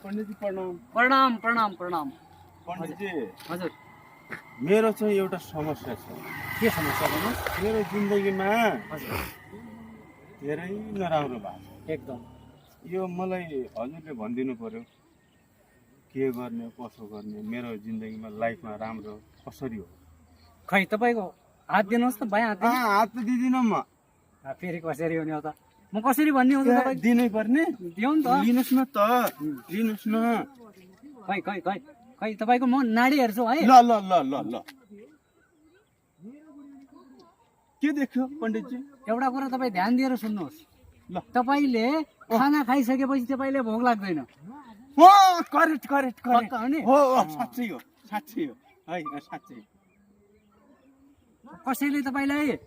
पण्डितजी प्रणाम। प्रणाम प्रणाम प्रणाम। पण्डितजी हजुर मेरो चाहिँ एउटा समस्या छ। के समस्या भन्नुहोस्। मेरो जिन्दगीमा हजुर धेरै नराम्रो भएको छ। एकदम यो मलाई हजुरले भनिदिनु पर्यो के गर्ने कसो गर्ने, मेरो जिन्दगीमा लाइफमा राम्रो कसरी हो। खै तपाईँको हात दिनुहोस् त भाइ, हात दिनु। हात त दिदिनँ म। फेरि कसरी हुने हो त, म कसरी भन्ने हो त तपाईँ। दिनै पर्ने। दिउँ नि त। लिनुहोस् न त, लिनुहोस् न। खै खै खै खै तपाईँको म नाडी हेर्छु है। ल ल ल ल ल के देख्यो पण्डितजी? एउटा कुरा तपाईँ ध्यान दिएर सुन्नुहोस्। ल तपाईँले खाना खाइसकेपछि तपाईँले भोक लाग्दैन। हो करेक्ट करेक्ट करेक्ट पक्का हो नि? हो साँच्चै हो, साँच्चै हो है, साँच्चै। कसैले तपाईँलाई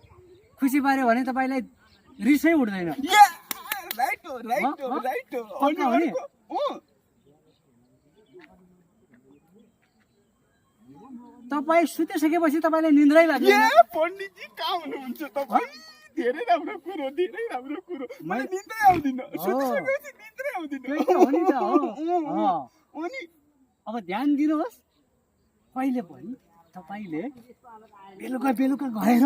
खुसी पार्यो भने तपाईँलाई रिसै उठ्दैन। राइट हो राइट हो राइट हो। पक्का हो नि? तपाईँ सुतिसकेपछि तपाईँलाई निन्द्रै लाग्दैन। पण्डितजी कहाँ हुनुहुन्छ तपाईँ? धेरै राम्रो कुरो, धेरै राम्रो कुरो। मलाई निन्द्रै आउँदिन, सुतिसकेपछि निन्द्रै आउँदिन। त्यही त हो नि त हो। अनि अब ध्यान दिनुहोस्, कहिले पनि तपाईँले बेलुका बेलुका गएर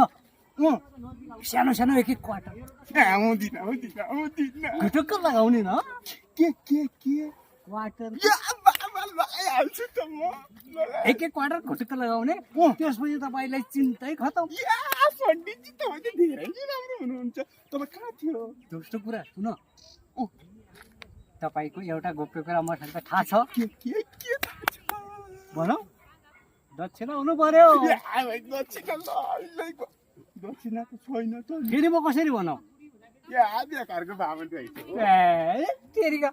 सानो सानो एक एक क्वार्टर आउँदिन आउँदिन आउँदिन। घुटुक्क लगाउने न, के के के क्वार्टर लगाइहाल्छु त म। एक एक क्वार्टर घुटुक्क लगाउने, त्यसपछि तपाईँलाई चिन्तै खतम। पण्डितजी तपाईँ त धेरै नै राम्रो हुनुहुन्छ। तपाईँ कहाँ थियो? दोस्रो कुरा सुन, तपाईँको एउटा गोप्य कुरा मसँग थाहा छ। के के के थाहा छ? भनौँ, दक्षिणा हुनु पर्यो। दक्षिणा त छैन त। फेरि म कसरी भनौँ? या बेकारको बाबा रहेछ। ए तेरिका